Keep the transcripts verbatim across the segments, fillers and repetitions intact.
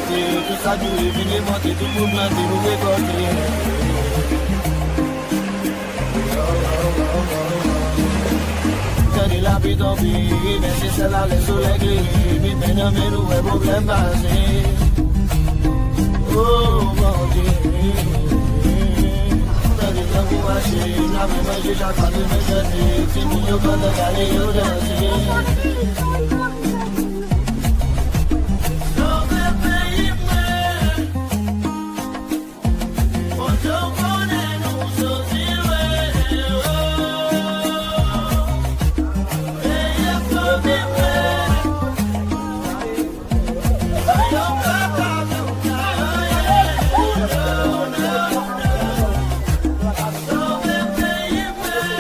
Tout sa ki vle vin remonte, tout moun plante, nou rekòlte. Tande lapli tonbe, men se sèl la lè solèy klere, met men nan men nou, wè pwoblèm pase. Oh, Bondye. Tande tan pou mache, n ap manje chak fwa demen chante, timoun yo kontan gade yo danse. Sove peyi mwen. Bondye konnen nou soti lwen. Peyi a sove mwen. Sa yo pa ka fè w ka anyen. Sove peyi mwen.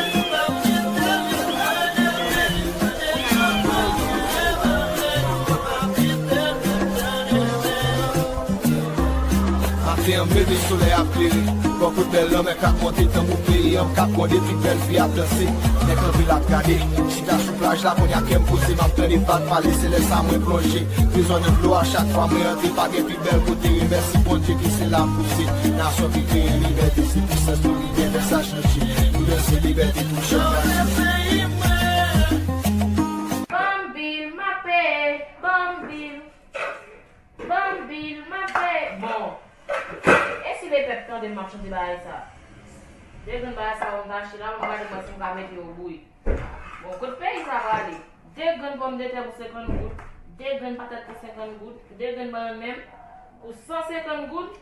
Maten an m leve, solèy ap klere. Bò kot bèl lanmè k ap monte, tanbou peyi an m k ap gwonde, tout bèl fi ap danse. Nèg anpil ap gade, chita sou plaj la, kounye a kè m poze, m ap tande vag pale, se lè sa mwen plonje. Bezwen nan dlo a, chak fwa mwen antre, pa gen pi bèl kote. Remèsi Bondye ke se la m pouse. Nasyon ki kreye libète, se pisans nou ki gen fè sa chanje. Nou danse libète pou chak nasyon. Bambil, m ap peye, bambil. Bambil, m ap peye. Bon, e si lepèp tande m ap chante bagay sa? De grenn bagay sa yo m kache la, m gade mwen si m ka mete yo bouyi. Bon, kot peyi sa prale? De grenn pòmdetè pou senkant goud, de grenn patat pou senkant goud, de grenn bannann menm pou san senkant goud.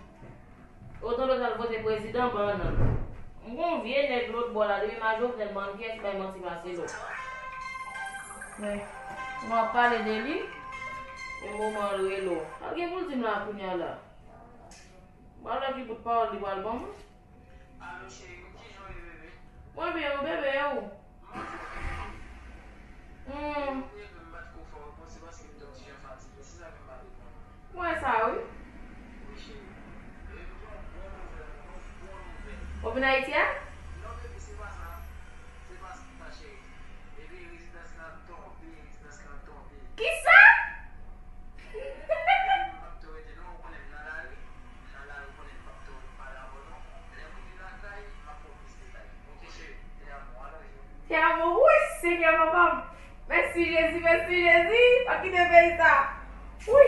Otan lòt al vote prezidan, bannann. M gon vye nèg lòt bò la, depi m a Jovenel, bannann, kiyès ki bay manti pase lòt? Men, m ap pale de li, e moman l rele w. Sa l gen pou l di m la kounye a la? M pral wè ki bout pawòl li pral ban mwen. Alo, cheri, kijan w ye, bebe? Mwen byen, ou bebe, e ou? Hmm. Ou wè sa, wi. Ou vin Ayiti a? Kisa? Te amo, wi, Senyè papa m. Mèsi Jezi, mèsi Jezi. Pa kite peyi sa. Wi.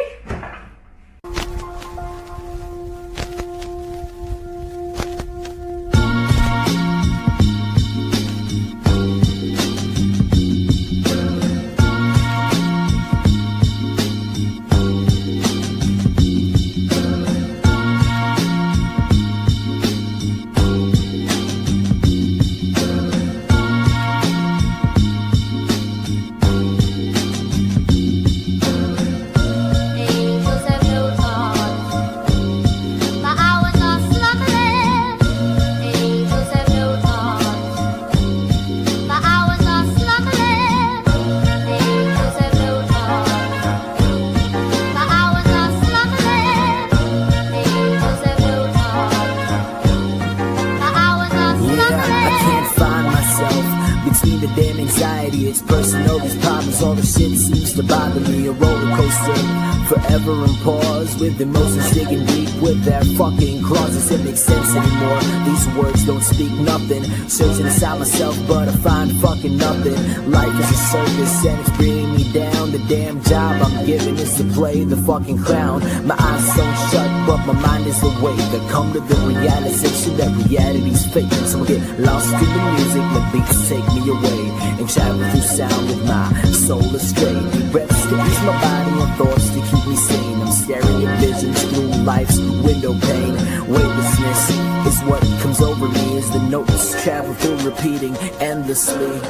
Yeah, I can't find myself between the damn anxiety. It's personal, these problems, all the shit seems to bother me. A roller coaster, forever in pause, with emotions digging deep with their fucking claws. Does it make sense anymore? These words don't speak nothing. Searching inside myself, but I find fucking nothing. Life is a circus and it's bringing me down. The damn job I'm given is to play the fucking clown. My eyes sewn shut, but my mind is awake. I come to the realization that reality's fake. So I get lost in the music, the beats take me away, and travel through sound with my soul astray. Deep breaths to ease my body and thoughts to keep me sane. I'm staring at visions through life's window pane. Weightlessness is what comes over me as the notes travel through, repeating endlessly.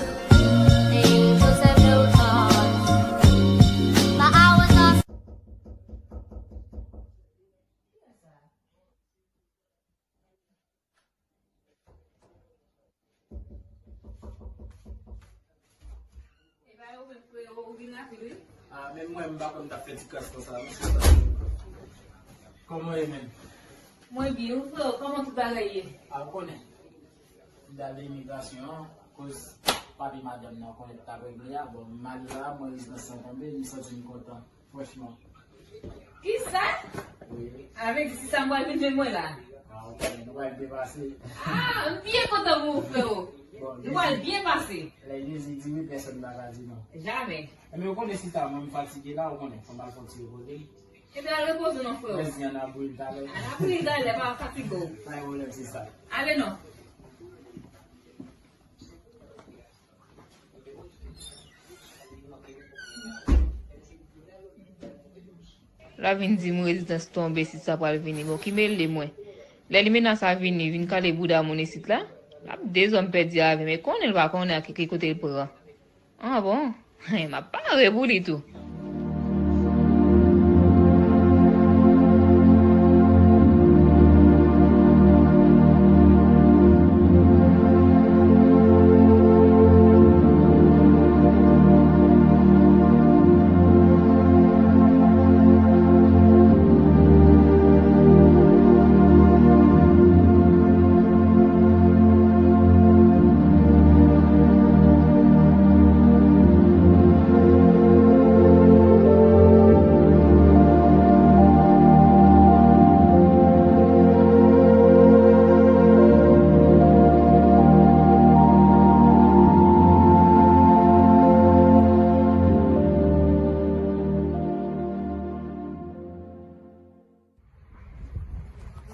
E pa yo menm, frero, ou vin rapid, wi. Ah, menm mwen, m pa konn t ap fè ti kras konsa, non. Kòman w ye, menm? Mwen byen, wi, frero, kòman tout bagay ye? Ah, ou konnen. M t al nan imigrasyon an, koz papye madanm nan, ou konnen, t ap regle a. Bon, malgre sa, mwen rezidans lan tonbe, m santi m kontan, franchman. Kisa? Avè di, si sa m pral vin jwenn mwen la. Ah, ok, nou pral byen pase. Ah, m byen kontan pou ou, freo. Bon, nou pral byen pase. Lè Jezi di wi, pèsonn pa ka di non. Jamè. Enben, ou konnen, sista, mwen m fatige la, ou konnen, fò m al fè yon ti repoze. Ebyen, al repoze non, freo. Mwen di ann apre talè. Ann apre talè, pa fatige w. Pa gen pwoblèm, sista. Ale non. L ap vin di m rezidans tonbe, si sa pral vini. Bon, ki mele mwen? Lè limena sa vini, vin kale bouda moun isit la, l ap dezòm pèdi avè m. E konnen l pa konnen a ki, ki kote l pran. Ah bon? Hen, m ap pare pou li tou.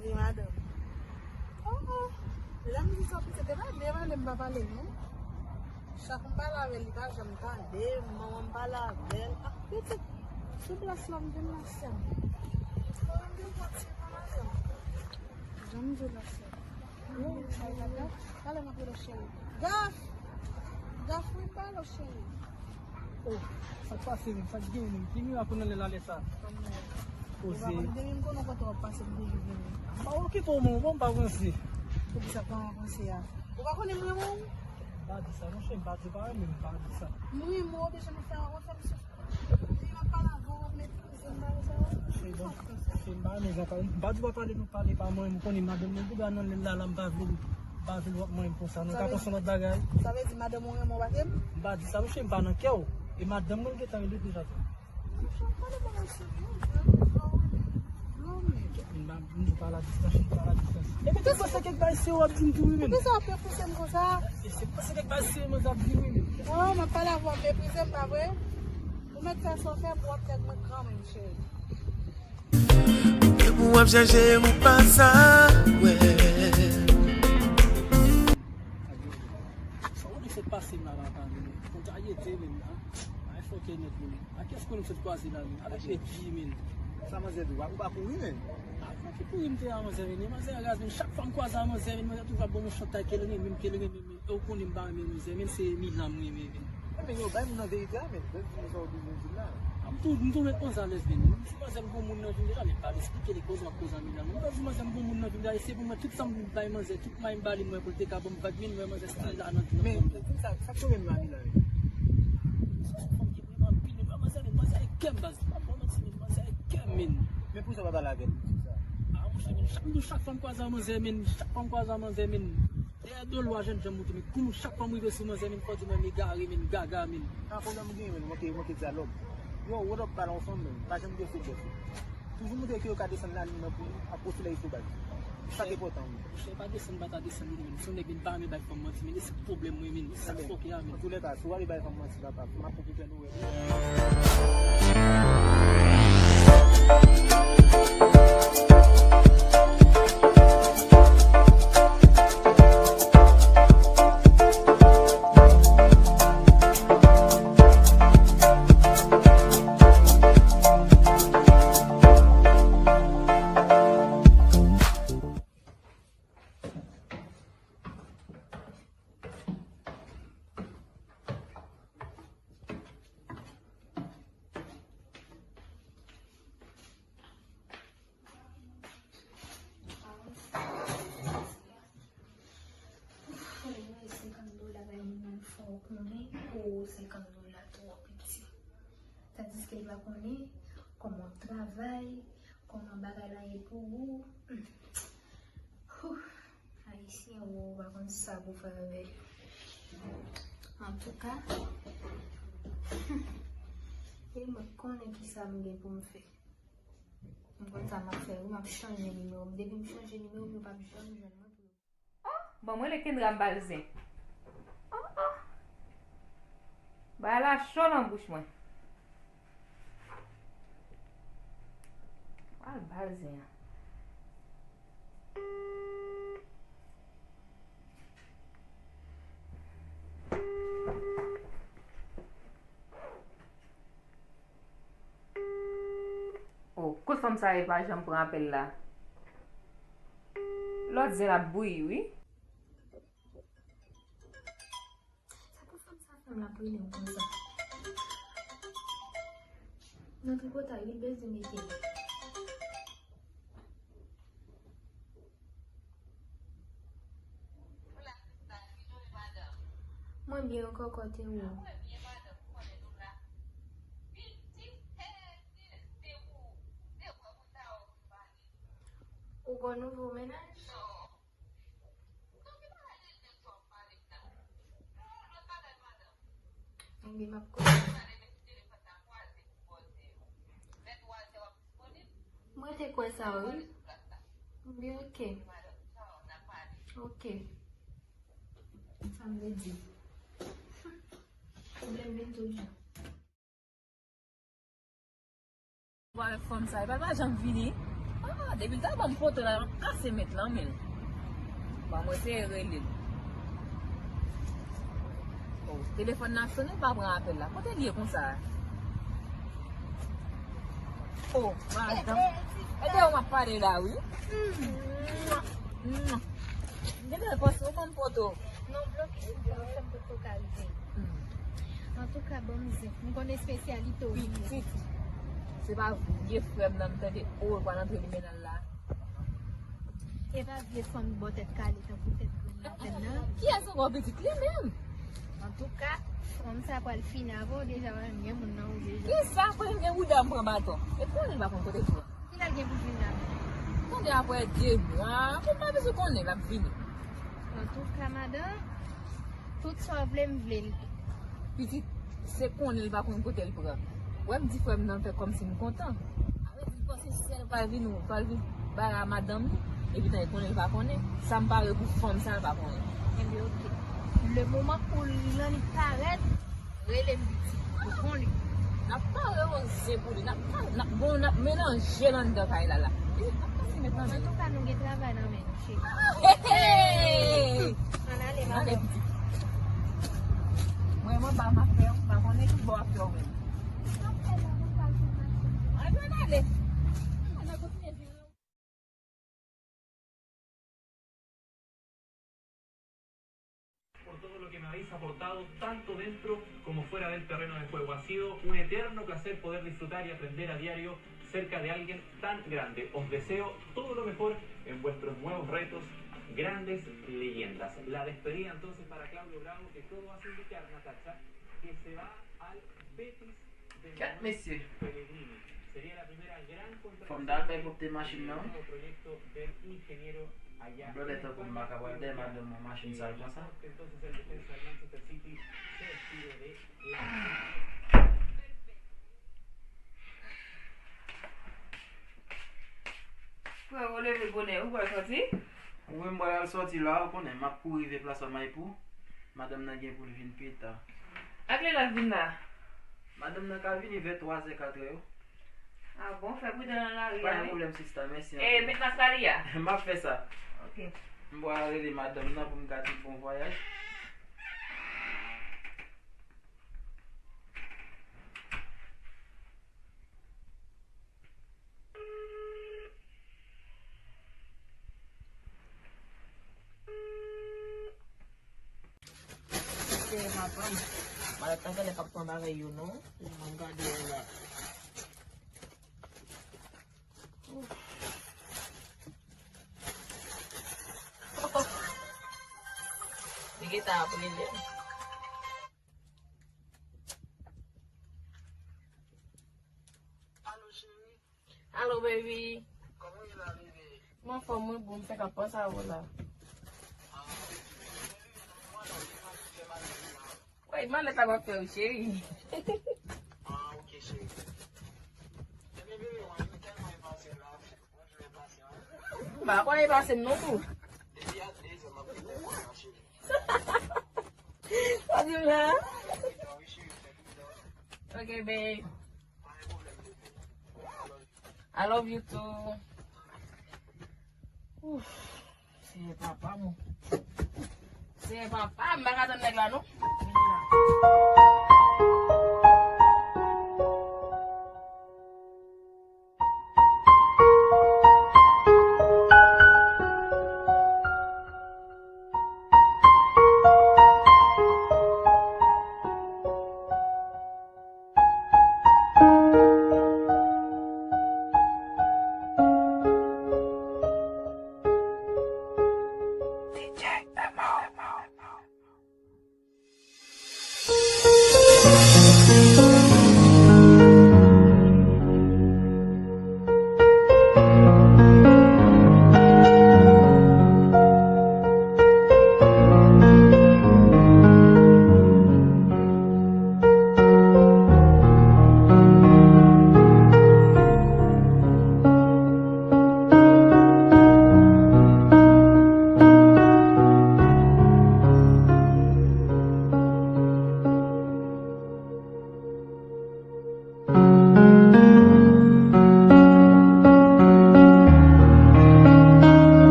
Gen madanm. Oh, oh. Lè m di sa, se te pa de pale m pa pale, non. Chak m pale avè l, li pa janm tande m, manman m pale avè l. Ah, pitit, sou plas la, m vin la, sè m. Mwen m vin pati, mwen madanm. Jan m di w la, sè m. Yo, chay la, gaf. Pale m ap rele w cheri. Gaf! Gaf, wi, pale w cheri. Oh, sa k pase menm? Sa k genyen menm? Ki mirak ou nan lè l alè sa? Poze. M pa okipe w, men bon, m pa ranse. Poukisa w pa ranse a? Ou pa konnen m renmen w? M pa di sa, monchè, m pa di w pa renmen m, m pa di sa. M renmen w, oblije m fè w, fè m soufri. Epi m ap pale avè w, w ap meprize m, bagay sa yo. Se bon. Se m pa renmen jan w pale. M pa di w pa pale, nou pale pa mwen, m konnen madanm mwen bouda nan lè l la, la, m pa vle, m pa vle l w ap manyen m konsa, non, ka panse yon lòt bagay. Sa vle di madanm ou renmen w pa ke m? M pa di sa, monchè, m pa nan kè w. E madanm mwen gentan rele deja tou. Monchè, pale bagay serye, frè. Non, men. M pa, m di pale a distans, m pale a distans. Epi te panse kèk bagay serye w ap di m tou, wi, men. Poukisa w ap meprize m konsa? E se panse kèk bagay serye mwen t ap di, wi, men. Oh, m ap pale avè w, w ap meprize m, pa vre? Ou mèt fè sa w fè pou w ap tèt mwen kanmenm, cheri. Depi w ap chache m ou pa sa wè. Sa w di sot pase m la papa, men. Fòk a yete, men, a. Ay fòkè nèt, men. A kiyès konnen m sot kwaze la, men? Avèk Eddy, men. Sa manzè di w, ou pa kouri, men. A, fòk ki kouri m te a manzè, men. Manzè raz, men. Chak fwa m kwaze a manzè, men, manzè toujou ap ban m yon chantay ke l renmen m, ke l renmen m, men. E w konnen m pa renmen manzè, men se Milan m renmen, men. E men yo bay moun nan verite a, men. Bèl di nou sa w bezwen di m la. A, m tou, m tou met manzè alèz, men. Si manzè m gon moun nan vin deja, men pa esplike li koze m ap koze a Milan. M ta di manzè m gon moun nan vin deja, e se pou mwen, tout sa m bay manzè, tout may m ba li, mwen pou l te ka ban m vag, men mwen manzè still la nan, nan. Men, di m sa, sa k tonbe m la, Milan, men? Se yon fanm ki renmen anpil, men manzè, men manzè gen kè m, baz. M pa ba w manti, men manzè gen kè m, men. Men poukisa w pa pale avè l, di sa? A, monchè, men chak, m di w, chak fwa m kwaze a manzè, men, chak fwa m kwaze a manzè, men. Dèyè do lwa jènjan m moute, men kou m chak fwa m rive sou manzè, men fò di mwen m egare, men gaga, men. A, pwoblèm ou genyen, men, manke, manke dyalòg. Yo, what up, pale ansanm, men. Pa janm gen feblès. Toujou montre ke yo ka desann lalin nan pou li, ap pwofile sou baz. Sa k enpòtan, men. Monchè, pa desann, pa ta desann li, men. Se yon nèg, men, pa renmen bay fanm manti, men. E se pwoblèm mwen, men. Sa k fòkè a, men. Antoulèka, si w ale bay fanm manti, papa, m ap pran pou pè nou. Senkant dola bay moun nan fò w konnen, o, senkant dola twò piti. Tandiske l pa konnen kòman w ap travay, kòman bagay la ye pou ou. Huh. Ayisyen, ou pa konn sa pou fè avè l. Antouka, e mwen k konnen kisa m gen pou m fè. M konn sa m ap fè, wi, m ap chanje nimewo m. Depi m chanje nimewo m, yo p ap janm jwenn mwen pou yo. Oh, bon, mwen rele Kendra, m ba l zen. Oh, oh. Bagay la cho nan bouch mwen. Al ba l zen an. Oh, kot fanm sa ye pa janm pran apèl la? Lòt zen ap bouyi, wi. Sa pou fanm sa fè m la prele m konsa? Nan tripotay, li bezwen mete. Mwen byen, kòkòt, e ou? Ou gon nouvo mennaj? Ebyen, m ap koute. Mwen te kwè sa, wi. Ebyen, oke. Oke. Sa m vle di. Pwoblèm vin toujou. Bon, avèk fanm sa, epi l pa janm vini. Ah, depi l ta ban m foto la, l ap kase met lan men l. Bon, mwen seye rele l. Oh, telefòn nan ap sonnen, l pa pran apèl la. Kote l ye konsa? Oh, madanm. E de ou m ap pale la, wi. Gen lè panse ou ban m foto. Non, bloke, bloke, fè m pot ko ka rive. Antouka, bon, mizè. M konn espesyalite w. Pitit. Se pa vye frè m nan m tande, oh, l pral antre li mennaj la. E pa vye fanm bò tèt kale tankou tèt grenn lapenn nan. Kiyès ankò pitit? Li menm. Antouka, fanm sa pral fini avè w deja, w renmen moun nan ou deja. Kisa, premye bouda m pran baton. E konnen l pa konn kote l pran. Kilè l gen pou l vin la menm? Tande, apre de mwa, ou pa bezwen konnen l ap vini. Antouka, madanm, tout sa w vle, m vle l. Pitit, se konnen l pa konn kote l pran. Wè m di frè m nan fè kòmsi m kontan. Sa vle di l panse sè l pral vin, pral vin bay a madanm li, epi tan e konnen l pa konnen. Sa m pare pou fanm sa, l pa konnen. Ebyen, oke. Le moman pou l annik parèt, rele m pitit. Ou konnen. N ap pare yon zen pou li. N ap, n ap, bon, n ap melanje l anndan kay la, la. Wi, n ap pase met nan zen. Antouka, nou gen travay nan men nou, cheri. Hey, hey! Ann ale, madanm. Ann ale, pitit. Mwen, mwen ba m ap fè, m pa konnen ki bò ap fè w menm. Ann ale. Ann kontinye vire. Por todo lo que me habéis aportado, tanto dentro como fuera del terreno de juego. Ha sido un eterno placer poder disfrutar y aprender a diario cerca de alguien tan grande. Os deseo todo lo mejor en vuestros nuevos retos, grandes leyendas. La despedida entonces para Claudio Bravo, que todo hace indicar, Natacha, que se va al Betis. Kèt mesye. Fò m ta al bay pwòpte machin nan, wi. Blòdè tankou m pa ka pral dèyè madanm mwen machin sal konsa. Frè, ou leve bonè, ou pral sòti? Wi, m pral al sòti la, ou konnen, m ap kouri rive plas Mayipou. Madanm nan gen pou l vin pita. A kilè l ap vin la? Madanm nan ka vini vè twazè, katrè yo. A bon, fè pridan nan lari a, wi. Pa gen pwoblèm, sista, mèsi anpil. E, met mask la li a. M ap fè sa. Ok. M pral rele madanm nan pou m ka di l bon vwayaj. Espere pa pran. Malèt la genlè p ap pran bagay yo non. Jan m gade yo la. Li gentan ap rele. Alo, cheri. Alo, baby. Kòman w ye la, bebe? M anfòm, mwen bon, m fèk ap panse a ou la. Woy, malèt la m ap fè wi, cheri. Ah, ok, cheri. Ebyen, bebe, mwen, m tèlman enpasyan la. Pa kwè pase m non tou. Sa di m la. Ok, babe. I love you too. Ouf. Senyè papa m. Senyè papa m, m pa ka tann nèg la non.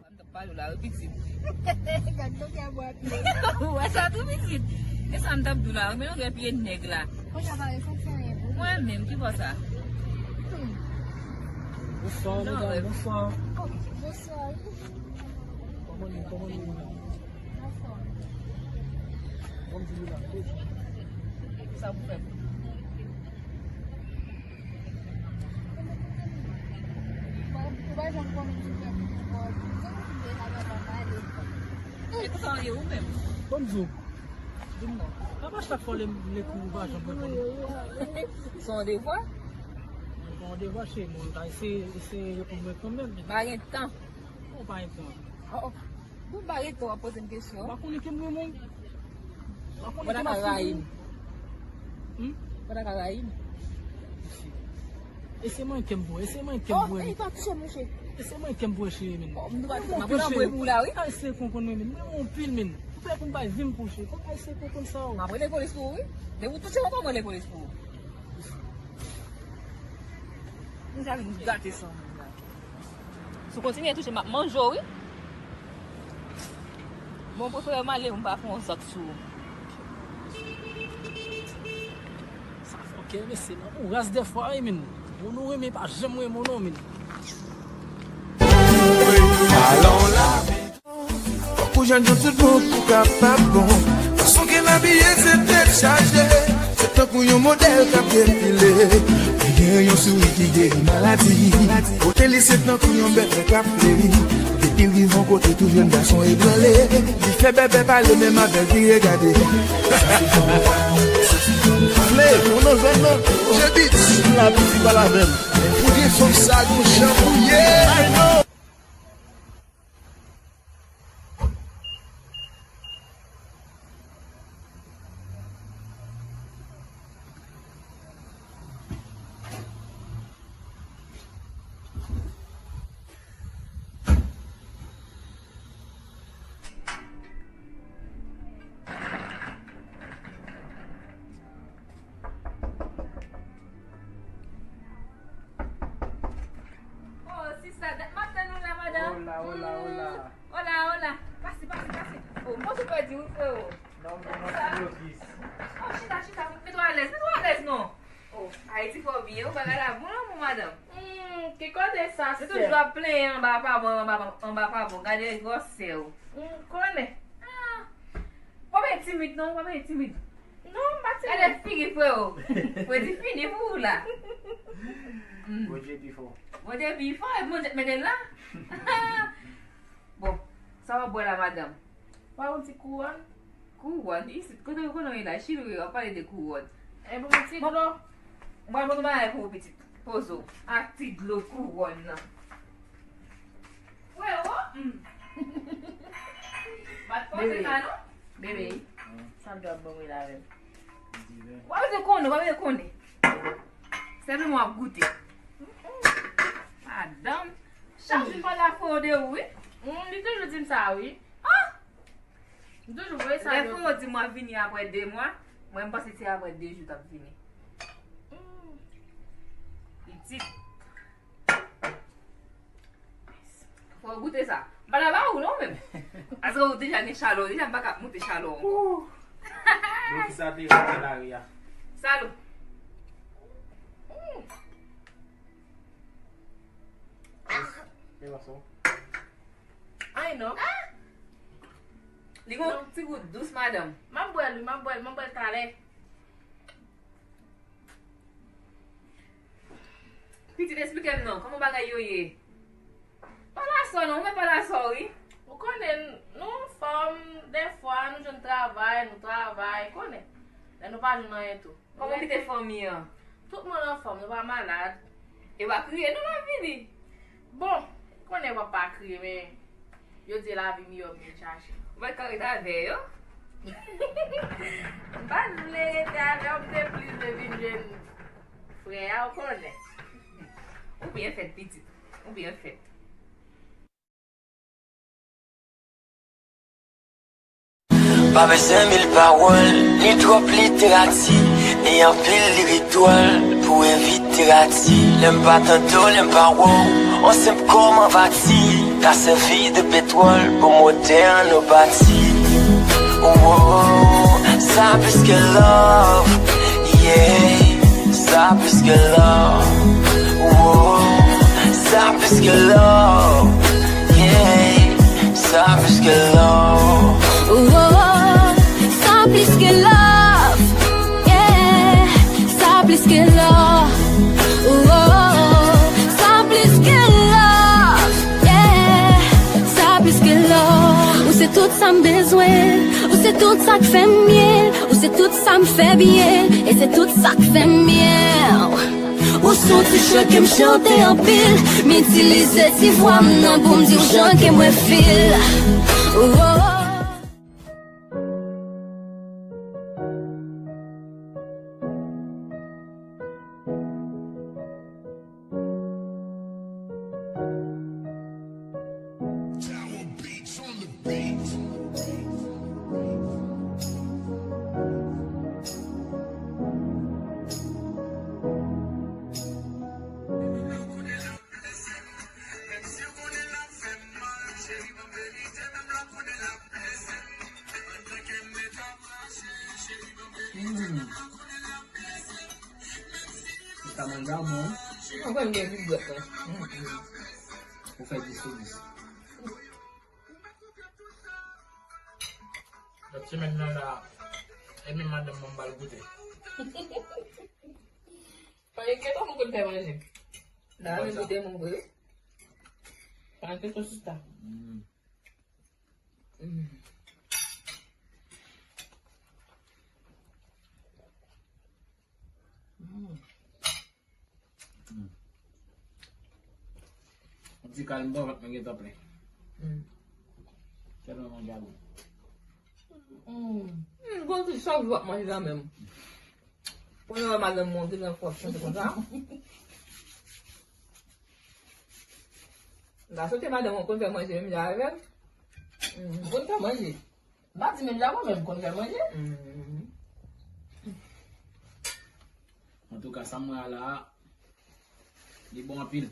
M t ap pale w la, wi, pitit. Gad longè bwa pye. Ou wè sa tou, pitit? E sa m t ap di w la, wi, men longè pye nèg la. Konnya pa resanti anyen pou ou. Mwen menm, ki bò sa? Hmm. Bonswa, medam, bonswa. Oh, bonswa, wi. Kòman nou, kòman nou? Anfòm. Bon, di nou la, wi. Sa pou fè pou ou? Ou pa janm konnen ki fè pou ou, bon, se nou ki te la, la, la, pale. E kisa w ye ou menm? Bon, di w. Di m non. Apa chak fwa lè m, lè kou ou pa janm reponn. Se yon devwa? Se yon devwa, cheri, men ou ta eseye, eseye reponn mwen kanmenm. M pa gen tan. Ou pa gen tan? Oh, oh. Bon, m pa gen tan w ap poze m kesyon. Ou pa konnen ke m renmen w? Ou pa konnen ke m ap rayi w? Hmm? Ou pa ta ka rayi m? E se mwen ke m pou, e se mwen ke m pou. Oh, ey, pa touche m, monchè. E se mwen ke m pou, cheri, men. Oh, m pa touche, m ap pran anboy pou ou la, wi. Ay, se konkonn mwen, men. Mwen anpil, men. Ou fè pou m bay vi m pou, cheri. Fò m bay se konkonn sa, wi. M ap rele polis pou ou, wi. Depi ou touche m ankò, mwen rele polis pou ou. Ou sa vin gate san moun la. Si w kontinye touche m, m ap manje w, wi. Bon, prefere m ale, m pa fè yon zak sou ou. Sa fòkè, mesye, nan kou ras dèfwa, wi, men. Moun ou renmen pa janm renmen w, non, men. Alon la. Fòk ou jwenn yon tout bout pou kapab bon. Fason ke l abiye se tèt chaje. Se tankou yon modèl k ap defile. Li gen yon souri ki geri maladi. Bote li se tankou yon bèt k ap fleri. Depi l rive yon kote, tout jèn gason ebranle. Li fè bèbè pale menm avè l vire gade. Sa se fanm. Vle, ou nan zòn nan. Jebit. La piti pale avè m. Ou gen fanm sa gon jan pou ye. Oh, sista, dat m ap tann ou la, madanm. Hola, hola, hola. Hola, hola. Pase, pase, pase. Oh, mwen tou pèdi wi, freo. Non, non, non, sa. Oh, chita, chita. Mete w alèz, mete w alèz, non. Oh, Ayiti fè w byen, ou bagay la bon, lanmou, madanm. Hmm, ki kote sa, sè? Se toujou ap plenyen anba pa bon, anba, anba pa bon. Gade gwosè w. Hmm, konnen. Ah. Pa vin timid non, pa vin timid. Non, m pa timid. Gade figi freo. Fredi fini pou ou la. Mm. Bondye pi fò. Bondye pi fò, epi Bondye k mennen l la. Bon, sa w ap bwè la, madanm? Ba yon ti kouwòn. Kouwòn? Isit, kote w konnen w ye la? Chili w ye, w ap pale de kouwòn. E bon, yon ti dlo. Mwen, mwen, mwen, pou pitit. Pozo. Ak ti dlo kouwòn nan. Frero, hmm. Bat fò, se sa, non? Bebe, sa m dwe ap ban mwen la menm. W ap vin konnen, w ap vin konnen. Sèlman w ap goute. Madanm, chak jou m pale a Frero de ou, wi. Hmm, li toujou di m sa, wi. Ah! M toujou voye sa. Lè Frero di m w ap vini apre de mwa, mwen m panse se apre de jou t ap vini. Hmm. Pitit. Fò w goute sa. M pa ta ba ou non menm. Paske ou deja gen chalè, deja m pa ka ap moute chalè ankò. Ouh. Bon, ki sa te fè nan lari a? Salou. Mm. E pa sa. Ay non. Li gon ti gou dous, madanm. M ap bwè l, wi, m ap bwè l, m ap bwè l talè. Pitit, esplike m non, kòman bagay yo ye? Pale a sè w non, ou mèt pale a sè w, wi. Ou konnen, nou anfòm, dèfwa, nou jwenn travay, nou travay, konnen. Lè nou pa jwenn anyen tou. Kòman w kite fanmi an? Tout moun anfòm, nou pa malad. E w pa kriye non, lè w vini. Bon, konnen w ap pa kriye, men yo di lavi miyò byen chache. Ou pa t ka ret avè yo? M pa t vle rete avè yo, m te plis vle vin jwenn frè a, ou konnen. Ou byen fèt, pitit. Ou byen fèt. Pa bezwen mil pawòl, ni twòp literati, ni anpil lirik dwòl pou evite rati. Lè m pa tande w, lè m pa wè w, on senp kòm anvati, ka sèvi de petwòl pou motè an nou pati. Oh, oh, oh, sa plis ke love, yeah. Sa plis ke love. Oh, sa plis ke love. Yeah. Sa plis ke love. Oh, sa plis ke love. Yeah. Sa plis ke love. Oh, sa plis ke love. Yeah. Sa plis ke love. Ou se tout sa m bezwen. Ou se tout sa k fè m byen. Ou se tout sa m fè byen, e se tout sa k fè m byen. Ou se yon ti chant ke m chante anpil, m itilize ti vwa m nan pou m di w jan ke mwen feel. Oh, oh, oh. Mm. Ou ka manje a bon. Mwen kwè m gen vib bwèt mwen. Mm, mm. Ou fè dis sou dis. Lòt semèn nan la, e menm madanm mwen m pral goute. Paske gentan nou konn fè manje. La, nou goute moun vre. Paske sou sista. Mm. Mm. Mm. Mm. Yon ti kalm bò, vant mwen gentan plen. Mm. Tèlman manje a bon. Mm. Mm, bon, se chak jou w ap manje la menm. Kounye a madanm mwen te nan fòs chante konsa. M ta swete madanm mwen konn fè manje menm jan avè m. Mm. Konn fè manje. M pa di menm jan avè w, men m konn fè manje. Mm. Antouka, sa m wè a la a, li bon anpil.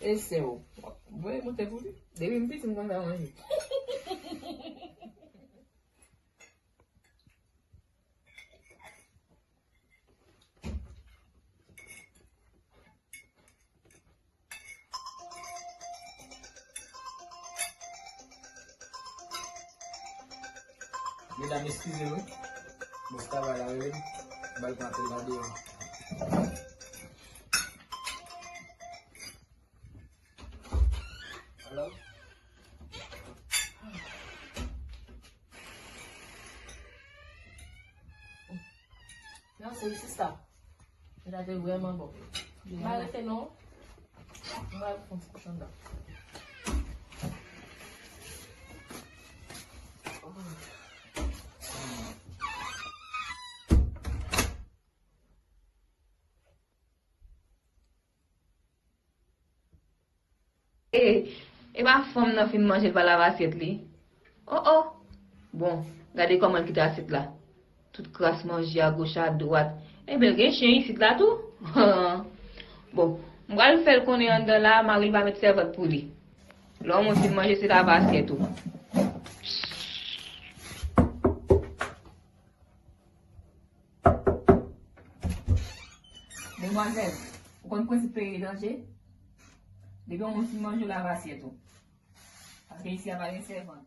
E sè w, voye monte pou li. Depi m piti, m konn fè manje. Medam, eskize m wi. Bòs travay la rele m. M pral pran apèl la deyò. Alo? Non, se sista. Sa te vrèman bon. M pa rete non. M pral pran ti kouch anndan. E, e pa fanm nan fin manje l pa lave asyèt li? O, o! Bon, gade kòman l kite asyèt la. Tout kras manje agoch adwat. Ebyen, l gen chen isit la tou. Bon, m pral fè l konnen anndan la, mari l pa met sèvant pou li. Lè yon moun fin manje, se lave asyèt ou. Demwazèl, ou konn prensip peyi etranje? Depi yon moun fin manje, w lave asyèt ou. Paske isi a pa gen sèvant.